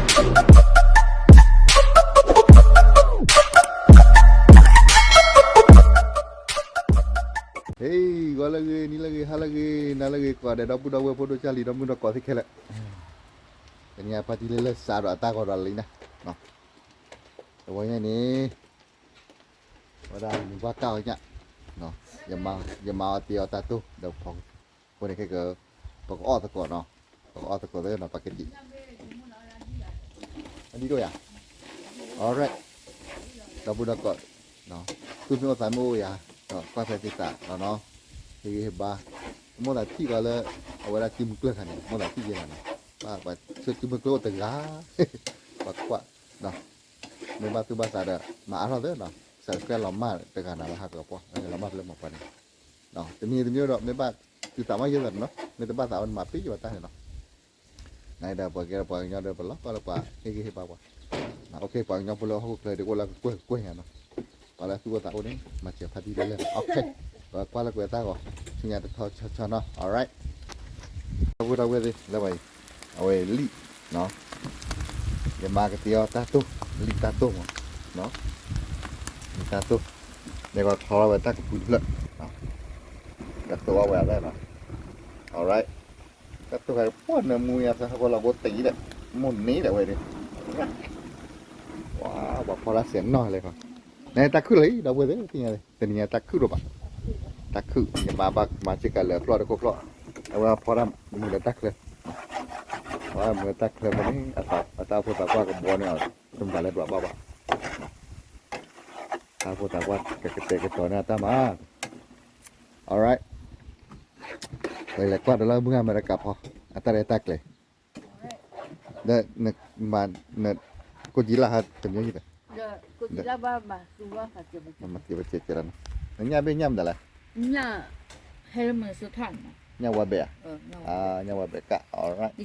ဟ့ၣ် ဂီၤလၢအဂ့ၤ နံၤလၢအဂ့ၤ ဟါလၢအဂ့ၤ နၤလၢအဂ့ၤ ကိးဂၤဒဲး ဒီပုၢ်ဒီဝဲၢ် ဖိဒိၣ်ကၢ်လံၤ ဒီမုၣ်ဒီကိးသ့ၣ်ခဲလၢာ်, တနံၤအံၤ ဖါတံၢ်လၢလၢစးဒီးအတၢ်ဂီၤဒီးလံနၤ, တဝီညါန့ၣ် ဝဲဒၣ်မုၢ်ပှၢ်ကၢ်အီၤညၣ်, ယမၤအီၤတ့အီၤတၢ်တိၢ် ဒီးဖီ အဃိန့ၣ်ခဲက ပကအီၣ်သကိးနီၤ, ပကအီၣ်သကိးသ့နီၤ ပကဒံး အဒံးဒိၣ်ယၤ, alright, ဒီပုၢ်ဒီကိး, သူၣ်မ့ၢ်အိၣ်သးမ့ၢ်အိၣ်ယၤ, ဒီးကွၢ်ဖဲသ့သးလီၤနီၤ, ဟ့ၣ်ဂံၢ်ဟ့ၣ်ဘါ, မိၣ်သးထံၣ်ကီးလၢ အဝဲဒၣ်စုမုၢ်ကျၢၢ်ခါန့ၣ် မိၣ်သးထံၣ်ယဲနၤနီၤ, ပှၤဆှၢစုမုၢ်ကျၢၢ်အိၣ်တဂၤ, ပှၤကွၢ် မ့ၢ်ဘၣ်သူၣ်ဘၣ်သးဒီး မၤအါထီၣ်သ့နီၤ, subscribe လီၤမၢ်တဂၤနၤလၢဟးကပှီၢ် လီၤမၢ်ဖဲလၢမၤပှၤန့ၣ်, တမံၤတမံၤဒီး မ့ၢ်ဘၣ်သုသးမ့ၢ်ယဲသးနီၤ မ့ၢ်တဘၣ်သးအီၤန့ၣ် မၤပ့ၤယဘၣ်တၢ်န့ၣ်နီၤ, နဒီးပှၤကဲဒီးပှၤကညီဒီး ပလီၢ်ကီၢ်လၢပှၤဟ့ၣ်ဂံၢ်ဟ့ၣ်ဘါပှၤ, ပှၤကညီဖိလၢဟီၣ်ခိၣ်ချၢဒ်အိၣ်လၢကကွဲၢ်ကကွဲၢ်ညါနီၤ, ပှၤလၢသူၣ်အိၣ်သးအိၣ်န့ၣ် မၤစၢၤဖါတံၢ်လၢလဲၣ်နီၤ, ပကွၢ်လၢကွဲးတၢ်ဂီၤ ဆူညါတထီဆီဆီနီၤ, alright. ဒီပုၢ်ဒီဝဲၢ်သ့ၣ်လၢပှၤအံၤ, အဝဲလံာ်, ယမၤကတ့အီၤတၢ်တိၢ်, လံာ်တၢ်တိၢ်မး, လံာ်တၢ်တိၢ်, မ့ၢ်ကီးထီထီၣ်ဝဲတၢ်ကဖုတဖျၢၣ်, ကတိၤအီၣ်ဝဲအသးနီၤ, alright. တၢ်တိၢ်ခါပှၢ်နၢမူယါသၢဟီၣ်ကီၢ်လီၤဘိတ့ၢ်ဒီး, မိၢ်န့ၣ်ဒီးဝဲဒီး, ပှၤဖီတၢ်စဲးနီၢ်လဲၣ်ခီ, နတၢ်ခုၣ်လီၤအံၤ ဒီပုၢ်ဝဲၢ်သ့ၣ်သ့ၣ်ညါ, တနံၤညါတၢ်ခုၣ်ဒိၣ်ဘၣ်, တၢ်ခုၣ် ယမၤဘၣ်မၤစ့ၢ်ကီးလၢအကျီၢ်တခိၣ်ကျီၢ်, အဝဲဖီတၢ်မုာ်လၢတၢ်ချၢ, အဝဲမုာ်လၢတၢ်ချၢအဃိန့ၣ် အတၢ်အိၣ်ဖှိၣ်သးပှၢ်ကဘီန့ၢ်အီၤ, တမတၤလၢဒွးဘၣ်ဘၣ်, တၢ်အိၣ်ဖှိၣ်သးပှၢ်ကကတဲာ်ကတီၤန့ၢ်အတၢ်မၤ, alright. ပလဲၤကွၢ်တၢ်လၢမုၢ်ဂၤအမဲရကၤဖီ, အတၢ်ရဲၣ်တၢ်ကျဲၤ, ဒီး ကိၣ်ကံလၢ်ဟးတမံၤယံၤ, မၤသ့ဝဲကဲကဲလီၤနီၤ, ညၣ်ဘ့ၣ်ညၣ်မတၤလဲၣ်, ညၣ်ဝါဘဲၣ်ဧါ, ညၣ်ဝါဘဲၣ်ကၣ်, alright. န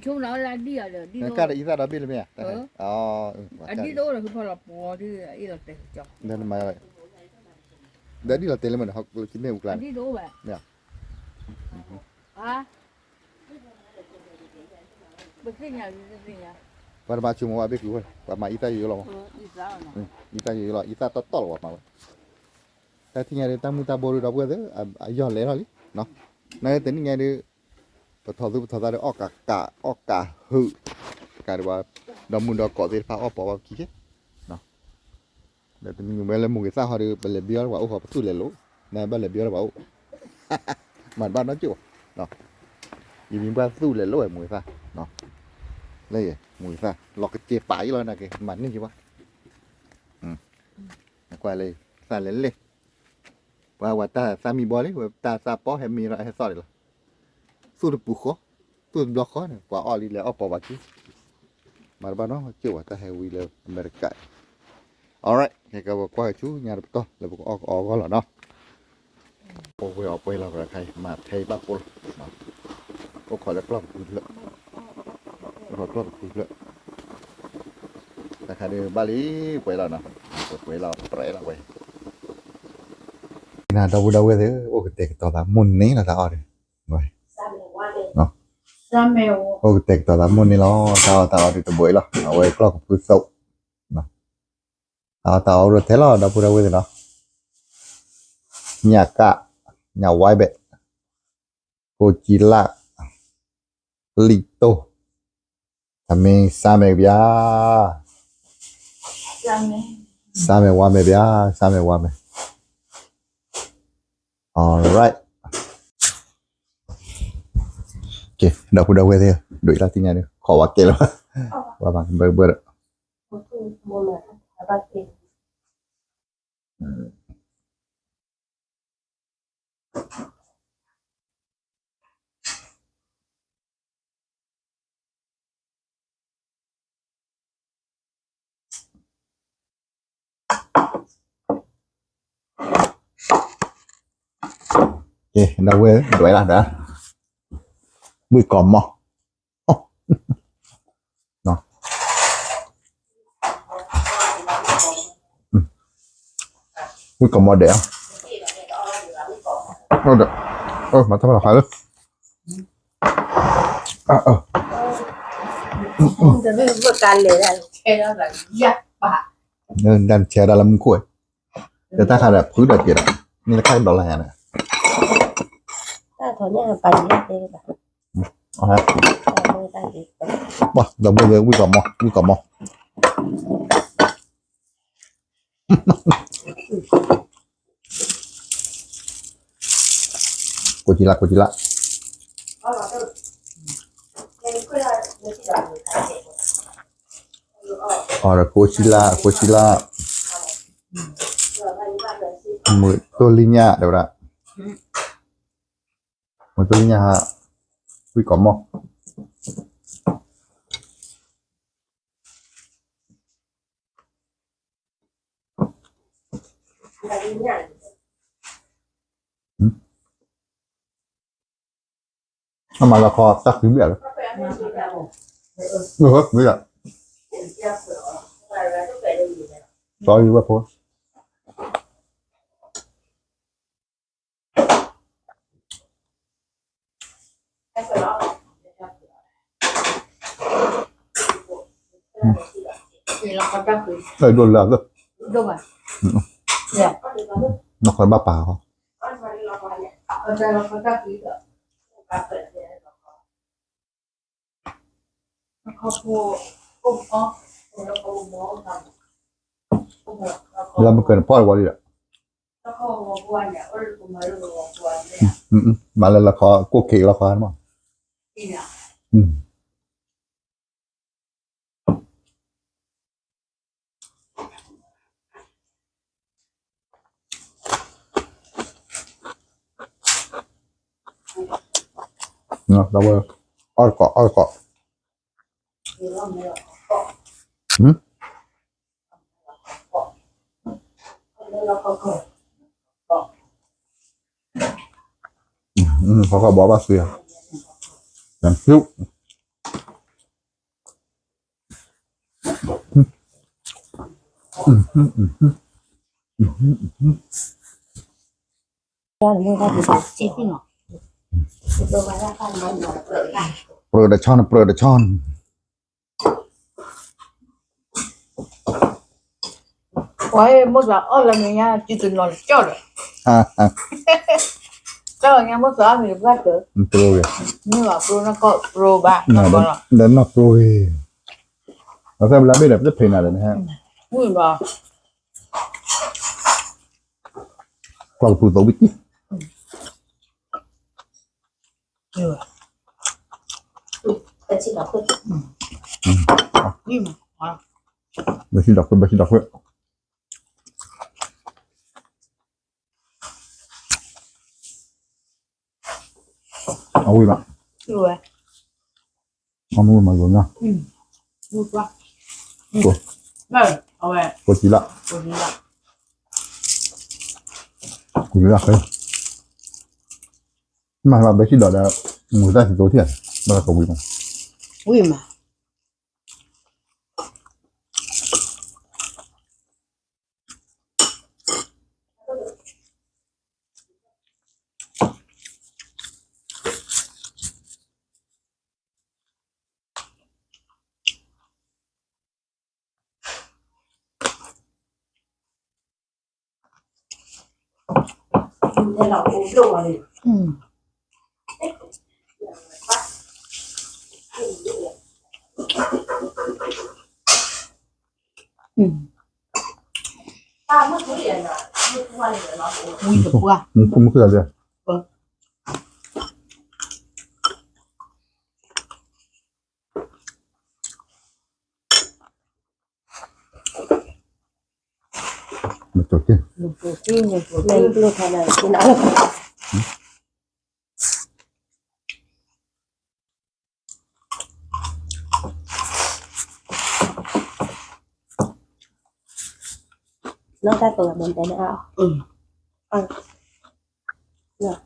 ကၣ်ဒီးအံသၣ်ဒီဘ့ၣ်လၢမ့ၢ်ဧါ, ဒီးဒ်လီၤတဲာ်လၢမ့ၢ် မ့ၢ်ဧါ, ပှၤတဘၣ်ဆိကမိၣ်ဝဲဘ့ၣ်ကွံာ်ဝဲ, ပှၤမၤအံသၣ်ယိယိလီၤမး, အံသၣ်ယိယိလီၤ အံသၣ်တီတီလီၤပှၤမၤဝဲ, တၢ်ထံၣ်ညါဒီး တၢ်မုၢ်တၢ်ဘိဒီး ဒီပုၢ်ဝဲၢ်သ့ၣ် အယီၢ်လဲၤထီၣ်လံ, နာ်က့တနံၣ်ညါဒီး ပထီၣ်သူၣ်ပထီၣ်သးဒီး အီၣ်ကးကး အီၣ်ကးဟုး, ကးဒံးဘၣ်, ဒီးမုၢ်ဒီးကိးသ့ၣ်တဖၣ်အီၣ်ပီၤဘၣ်ပခံက့ၤ ဒီးတနံၣ်ညါဝဲလၢမုၢ်ဂ့ၤသၣ်ဟီဒီး ပလဲၤဘံအီၣ်ပှၤအိၣ်ဃီပသူၣ်လဲၤလိာ်, နဘၣ်လဲၤဘံအီၣ်ပှၤအိၣ်, မၤတဘၣ်နီတစဲးဘၣ်, ယမံၤပှၢ်သူၣ်လဲၤလိာ်ဝဲမုၢ်ဂ့ၤသၣ်, လၢယဲ မုၢ်ဂ့ၤသၣ် လီၤကစ့ပာ်ယလီၤနာ်က့ မၤန့ၢ်ယဘၣ်, ကွၢ်လၢ သၣ်လဲၤလဲၣ်, ပှၤဝဲတၢ်သၣ်မံဘီလံ ဝဲတၢ်သၣ်ပီဟဲမံဒီးဟဲသီၣ်ဒံးလီၤ, သူၣ်တပူၤဃီ, သူၣ်တဘျီဃီန့ၣ် ပှၤအီၣ်လံလဲၤအီၣ်ပီၤဘၣ်က့ၤ, မၤတဘၣ်နီတစဲးဘၣ် တၢ်ဟဲဝံၤလၢအမဲရကၤအံၤ, alright ခဲကဝဲကွၢ်ဆူညါတပတီၢ်လၢပကအီၣ်ကအီအဂီၢ်လီၤနီၤ, ပဝဲအီၤပှဲၤလီၤ ခါအံၤ မၤထဲအံၤဘၣ်ပိၢ်လီၤ, အိၣ်ခိးလၢကျီၢ်ကဖုတဖျၢၣ်, အိၣ်ခိးကျီၢ်ကဖုတဖျၢၣ်, တၢ်ခါဒုးဘၣ်လံ ပှဲၤလီၤနီၤ, ပှဲၤလီၤ ပြဲလီၤဝဲ နၤ ဒီပုၢ်ဒီဝဲၢ်သ့ၣ်, အိၣ်ကတဲာ်ကတီၤသးမိၢ်န့ၢ်လီၤတၢ်အီၣ်ဒီး, အိၣ်ကတဲာ်ကတီၤသးမိၢ်န့ၢ်လီၤ တၢ်အီၣ်တၢ်အီဒီးတဘိအံၤလီၤ အဝဲကျီၢ်ကဖုသိး, တၢ်အီၣ်တၢ်အီအိၣ်ထဲလီၤ ဒီပုၢ်ဒီဝဲၢ်သ့ၣ်နီၤ, ညၣ်ကၣ်, ညၣ်ဝါဘဲၣ်, ကိၣ်ကံလၣ်, လံၣ်တိၢ်, အမ့ၢ်စၢ်မဲာ်ကဘျါ, စၢ်မဲာ်ဝါမဲာ်ဘျါ, စၢ်မဲာ်ဝါမဲာ်, alright, ကဲ ဒီပုၢ်ဒီဝဲၢ်သ့ၣ် ဒိးအံၤလီၤတံၢ်ညါဒီး ခိးဝဲကဲလီၤ, ဝဲမၤဘၢဘၢဒီး ကဲ ဒီပုၢ်ဝဲၢ် ဒွဲၣ်လီၤဒီး ဝံၢ်ကီၢ်မီၤ, ဝံၢ်ကီၢ်မီၤဒဲး, မၤတၢ်ဖးလီၤခါလၢ အၢ တမ့ၢ်ဘၣ်ကလဲၤဒၣ် တၢ်ဆဲးဒၣ်လၢမူခိၣ်, တၢ်ခါဒီးဖုဒီးကဲးဒီး, န့ၣ်တခါဒီးလၢညါန့ၣ်, တၢ်ထီၣ်ညၣ်ပာ်န့ၣ်တဲဘၣ်, ဒီပုၢ်ဝဲၢ်ဝံၣ်ကီးမီၢ် ဝံၣ်ကီးမီၢ် ကိးကံလး ကိးကံလး, အီၤဒီးကိးကံလး ကိးကံလး, မုၢ်တိၢ်လံညၣ်တဲဝဲဒၣ်, မုၢ်တိၢ်လံညၣ်ဟါ, ဝံၣ်ကီးမီၢ် အမၤလီၤခီတၢ်ဃံဘၣ်လၢ, မ့ၢ်လီၤ, စီၤယံဝဲဖိ တၢ်ဒိၣ်လၢအသၢ, နီၢ်ခီဘၣ်ပာ်ဃီ လၢမုၢ်ကၢၤန့ၣ်ဖီၣ်တဝီလံဒီး, မၤလၢလီၤခီ ကိၣ်ခ့လီၤခီမး, အီၣ်တကိး အီၣ်တကိး, ဖီခိၣ်ဘီဘၣ်သ့, တၢ်စု ပြၢတဆီန့ၣ် ပြၢတဆီန့ၣ်, ပှၤမိၢ်သးအီၣ်လၢမဲာ်ညါ စုတနီၤလၢကၠီၣ်ဒီး, တၢ်လၢညါမိၢ်သးအီၣ်မ့ၤတပှၢ်တၢၢ်, မ့ၢ်ဘၣ်ပြိနီၢ်ကီၢ်ပြိဘၣ်, ဒီးနီၢ်ပြိဂ့ၤ, ဒီးသၢဘျါဘ့ၣ်ဒီး ပတဖံးနၤဒီးနဟဲ, ဝံၣ်ဘၣ် ကျီၢ်ကပူၤသိးဝံၣ်တံၢ်, ဘၣ်ဆံဒီးခွဲ ဘၣ်ဆံဒီးခွဲ, အဝံၣ်ဘၣ်, အမူမၤလိာ်ညါ, ကိးကံလး, ကိးကံလးဃဲ, မ့ၢ်ဘၣ်ဘၣ်ဆံဒီးဒီး, မူတၢ်စံးသိးထံၣ်, ဘၣ်ကဝံၣ်မး, ဝံၣ်မး ဝံၣ်တပှၢ်, မ့ၢ်မ့ၢ်ကလဲၣ်, မ့ၢ်တိၢ်က့ၢ်, မ့ၢ်တိၢ်က့ၢ်, နီၢ်တၢ်ကလၤမၤတဲန့ၣ်အါ, နီၢ်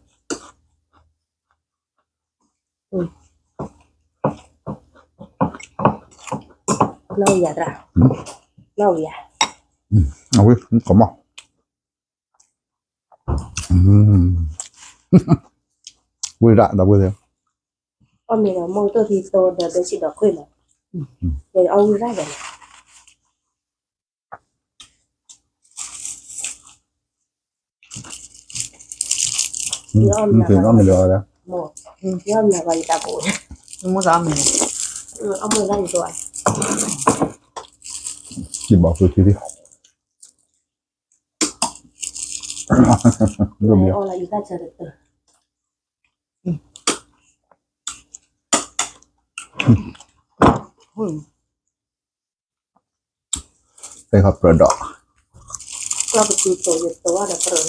ဝံၤယၤတရၣ်, နီၢ်ဝံၤယၤ, အဝဲကမီၤ, ဝံၤဒၣ်ဒီးဝဲ, အီၣ်မ့ၤဒီးမိၢ်တိၢ်သံသိဒီးဘဲဆံဒီးခွ့လီၤ, အီၣ်ဝံၣ်ရၣ်ဒီး မ့ၢ်အီၣ်မနၤဘၣ်ယတၢ်ပူၤ, မ့ၢ်အီၣ်မနၤဘၣ်ယတၢ်ပူၤ, အီၣ်မနၤဘၣ်ယတၢ်ပူၤ, ယဘၣ်ဃုထံလံ, အီၣ်လၢယတၢ်ဆၢတတၢၢ်, သ့ၣ်ခီပြၢဒီး, ကျီၢ်ပတူၤတိၤယတိၤအီၤဒီးပြၢလၢ်,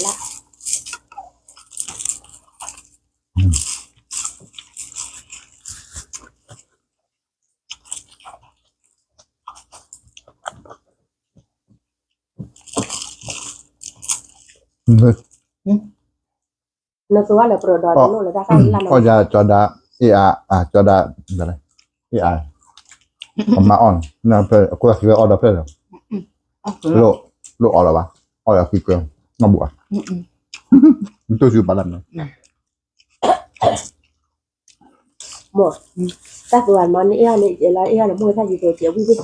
နသိးလၢပြၢဒီးနလိၣ်လၢတၢ်ဃၣ်လၢ်နီၤ, အီၣ်ယၤကၠီဒၣ်, အ့ၣ်အါ, ကၠီဒၣ်, အ့ၣ်အါ, အမါအီၣ်, အခိၣ်သးခံဝဲအီၣ်ဒီဖျၢၣ်ဒီး, လိၣ်အီၣ်လၢၤဘၣ်, အီၣ်ယၤခံကွဲ, နီၢ်ဘူးဧါ, နတိၢ်စုပာ်လၢ်မး မိၢ်, တၢ်သူအမၤန့ၢ်အ့ၣ်အါန့ၣ် ကဲလီၤအ့ၣ်အါန့ၣ် မိၢ်တၢ်ယံၤသိးကဲဝံၣ်သ့ၣ်, ဘျုးဘၣ်,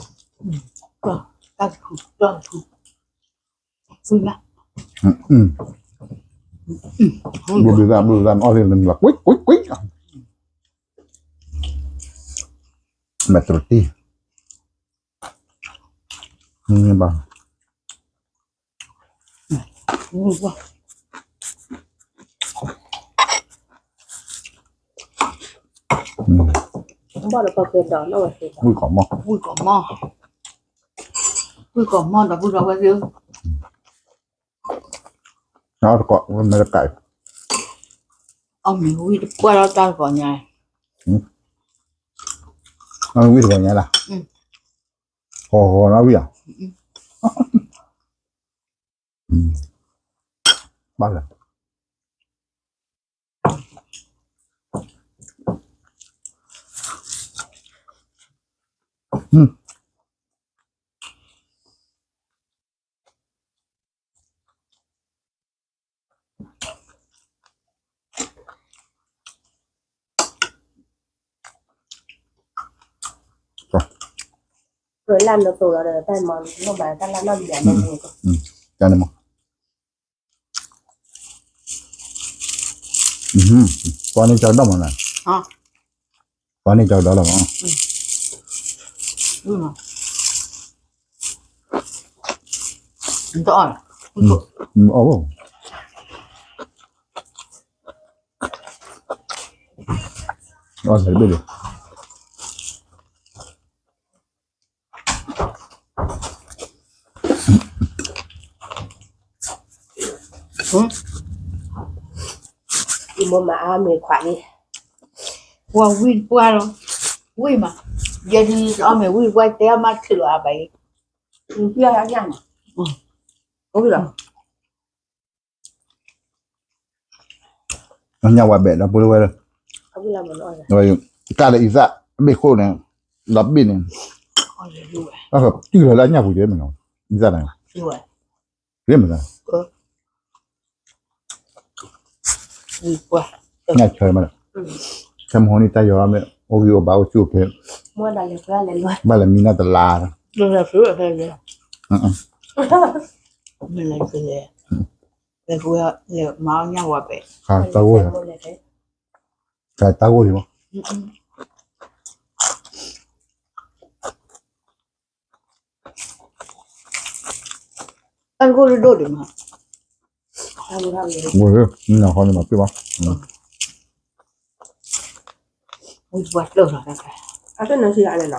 ဘျုးဘၣ်, အီၣ်လံနကွံကွံကွံ, မဲတရတံၢ်, ဘၣ် ဘၣ်ဒီးပှၤကဲဒီးနီၢ်ဝဲသ့ၣ်, ဝံၣ်ကီးမီၢ်, ဝံၣ်ကီးမီၢ်, ဝံၣ်ကီးမီၢ်ဒီးပုၢ်ဒီးဝဲသ့ၣ်, အီၣ်တကီး မဲတကး, အီၣ်မ့ၤဝံၣ်တပှၢ်လီၤတၢ်တကီးညါ, အီၣ်မ့ၤဝံၣ်တကီးညါလီၤ, ဟီၣ်ဟီၣ်နီၢ်ဝံၣ်ဧါ, ဘၣ်လၢ လၢ်နသိးလီၤဒီးတၢ်မၤလိဘၣ်တၢ်လၢ်နီၢ်ဒံး, တၢ်န့ၣ်မး, ပှၤန့ၣ်ကဒီးမးနၤ, ပှၤန့ၣ်ကဒီးလီၤမး, အီၣ်ဘၣ် အီၣ်တဘ့ၣ်ဒီး ယမိၢ်မၤအါမ့ၤခွးန့ၣ်, ပှၤဝံၣ်ပှၢ်လီၤ, ဝံၣ်မး, ယဲဒ်အီၣ်မ့ၤဝံၣ်ပှၢ်တဲအီၣ်မးထံၣ်လီၤအဘၣ်အံၤ, အိၣ်လီၤ ညၣ်ဝါဘဲးဒီးပှၤဝဲလၢ ကၢ်ဒီးအံသၣ်ဘ့ၣ်ခိၣ်န့ၣ် ဒီးဘ့ၣ်န့ၣ် တံၢ်လီၤလၢအညၣ်ပူၤကဲမ့ၢ်နီၤ အံသၣ်န့ၣ် မ့ၢ်သး ညၣ်ဆၢမး ခဲမဟိန့ၣ်တၢ်ယီၤမ့ၢ် အိၣ်ဂံၢ်အိၣ်ဘါအိၣ်ဆူၣ်အိၣ်ချ့ ဘၣ်လဲၤမံနီၢ်တလါ မ့ၢ်လဲၤမၤအီၣ်ညၣ်ဝါပဲ တၢ်ဂိၢ်လီၤ တၢ်ဂိၢ်ဒိၣ်ဒိၣ်ဒံးမး ဝဲ နၤဃီန့ၣ်မၤပ့ၢ်ဘၣ် ဝံၣ်ပှၢ်တၢၢ်လီၤ အတနၢၤဆံးအါလဲၣ်နီၤ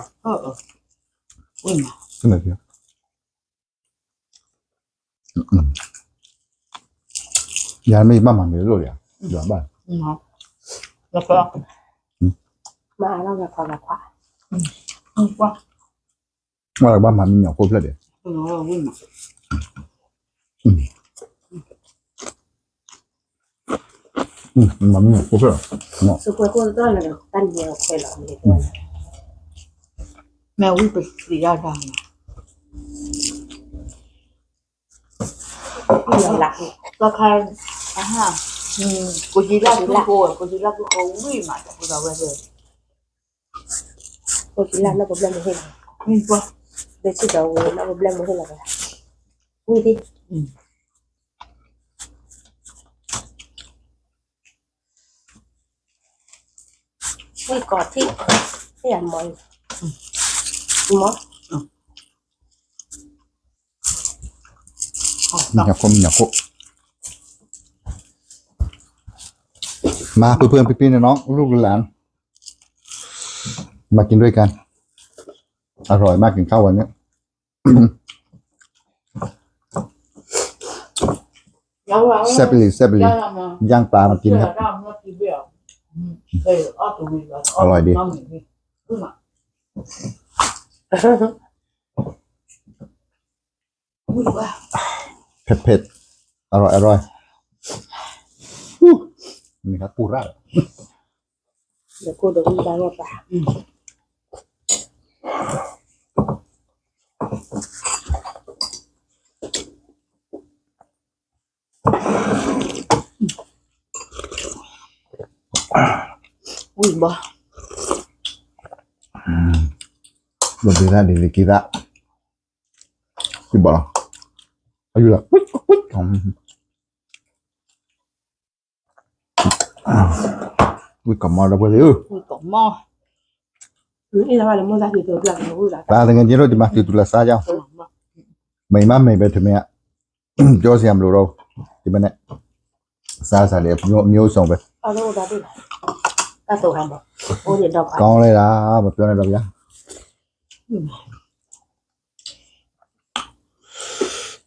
ဝံၣ်မး တနၢၤဆံး ယၤမ့ၢ်ယဘၣ်မၤမ့ၢ်လိၣ်ယၤ ယၤဘၣ် မၤအါလီၤဂၤခွါဂၤခွါ ဝံၣ်ပှၢ် ဝဲဘၣ်မၤမံညီၤခိၣ်ဖျၢၣ်ဒဲး မၤမံညီၤခိၣ်ဖျၢၣ် မ့ၢ်ဝံၣ်ပသံးဒၣ်တၢ် တခါ ကိးကံလၢ်ကုၢ်ဃိ ကိးကံလၢ်ကုၢ်ဃိဝံၣ်မး တပူၤဒီးဝဲသ့ၣ် ဖိကံလၢနီၢ်ပဘျဲၣ်မ့ၢ်ဟ့ၣ်လီၤ, ဒီးဆံၣ်ဒီးဝံၤနီၢ်ပဘျဲၣ်မ့ၢ်ဟ့ၣ်လီၤ, ဝံၣ်သ့ၣ်, ဝံၣ်ကီးထံၣ်, ဟ့ၣ်ယၤမီၤ, မီၤ, ညၣ်ခိၣ်, ညၣ်ခိၣ်, มาเพื่อนๆพี่ๆน้องๆลูกหลาน มากินด้วยกัน อร่อยมากกินข้าววันนี้ แซ่บอีหลี แซ่บอีหลี ย่างปลามากินครับ อร่อยดี เผ็ดๆ อร่อยๆ นี่ครับปูราด เดี๋ยวกูเดี๋ยวกูจะบอกว่าปลา ဝံၣ်ဘီ ဘီဒုးဒၣ်ဒ်လံကံသၣ် ဝံၣ်ဘီလီၤ အယူၤလီၤ ဝံၣ်ကီးမီဒီပုၢ်ဝဲၢ်သ့ၣ်ဧၢ ဝံၣ်ကီးမီ ပၢ်သငယ်ချင်းတို့ ဒီမှာ သူသူလာစားကြအောင် မင်းမမေးပဲ ထမင်းက ပြောစရာမလိုတော့ဘူး ဒီဘက်နဲ့ စားစရာတွေ မျိုးမျိုးစုံပဲ ကောင်းလိုက်တာ မပြောနဲ့တော့ဗျာ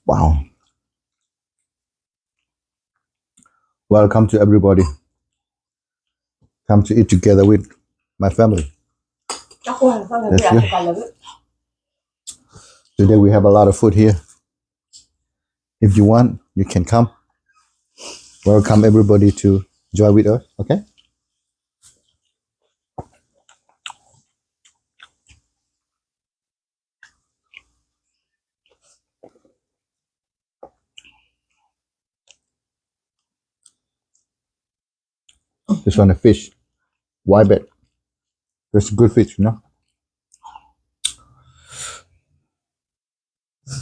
Wow. Welcome to everybody. Come to eat together with my family. That's good. Today we have a lot of food here. If you want, you can come. Welcome everybody to join with us, okay? This one is fish. White bait. It's good fish, you know.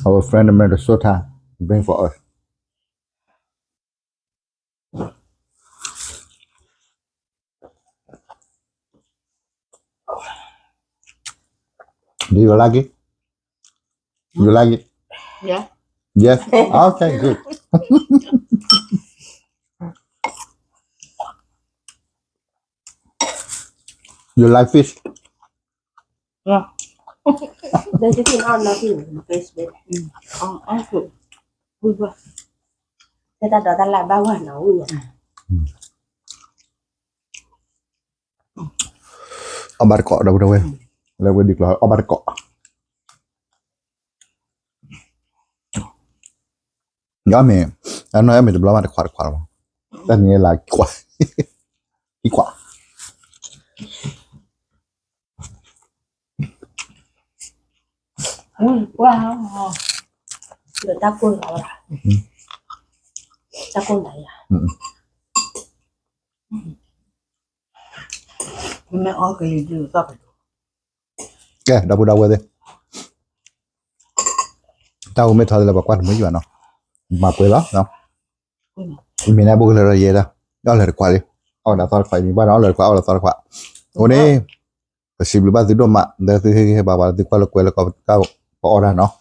Our friend in Minnesota bring for us. Do you like it? You like it? Yeah. Yes? Okay, good. You like fish? Yeah. There's a thing on nothing in the first bed. Mm. Oh, okay. We were. Tata dota la ba wa na u ya. Mm. အီၣ်ဘၣ်တကိး ဒီပုၢ်ဒီဝဲၢ် လၢဝဲဒ်ကျီ အီၣ်ဘၣ်တကိး ယမ့ၢ် အနီၢ်အမ့ၢ်တဘျီမး တခွးတခွးလီၤ တၢ်န့ၣ်လၢခွး ခံခွး ကွၢ် ဒီးတၢ်ကိၢ်လီၤ တၢ်ကိၢ်လီၤယၤ မ့ၢ်အီၣ်ကလံၤဒုးသီၣ်ကဒိၣ် ကဲ ဒီပုၢ်ဒီဝဲၢ်သ့ၣ် တၢ်အိၣ်မ့ၢ်ထီသ့လၢပှၤကွၢ်တမုာ်ယွၤနီၤ မၤပှဲၤလီၤ မ့ၢ်န့ၣ်ဘိကလၢာ်ဒီးယဲဒၣ် အီၣ်လၢတခွးလံ အီၣ်ဝဲဒၣ်သီၣ်တခွး မ့ၢ်ဘၣ်ဒီးအီၣ်လၢတခွး အီၣ်လၢသီၣ်တခွး အဃိန့ၣ် ပစံးဘျုးဘၣ်သုဒိၣ်မး လၢသုဟ့ၣ်ဂံၢ်ဟ့ၣ်ဘါပှၤ လၢသုကွၢ်လၢကွဲလၢကီၢ်ပတၢ်ပအီၣ်တၢ်နီၤ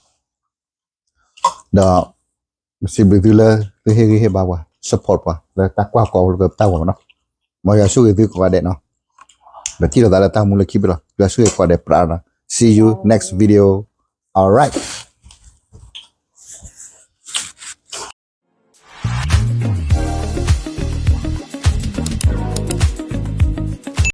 ဒီး ပစံးဘျုးသုလၢ သုဟ့ၣ်ဂံၢ်ဟ့ၣ်ဘါပှၤ support ပှၤ လၢတၢ်ကွၢ်ကီၢ်လၢကပတၢ်ဂီၤမးနီၤ မ်ယွၤဆိၣ်ဂ့ၤသုကိးဂၤဒဲးနီၤ ပထံၣ်လိာ်သးလၢတၢ်မူလၢခံဘ့ၣ်လီၤ ယွၤဆိၣ်ဂ့ၤကိးဂၤဒဲးပြးနီၤ see you next video alright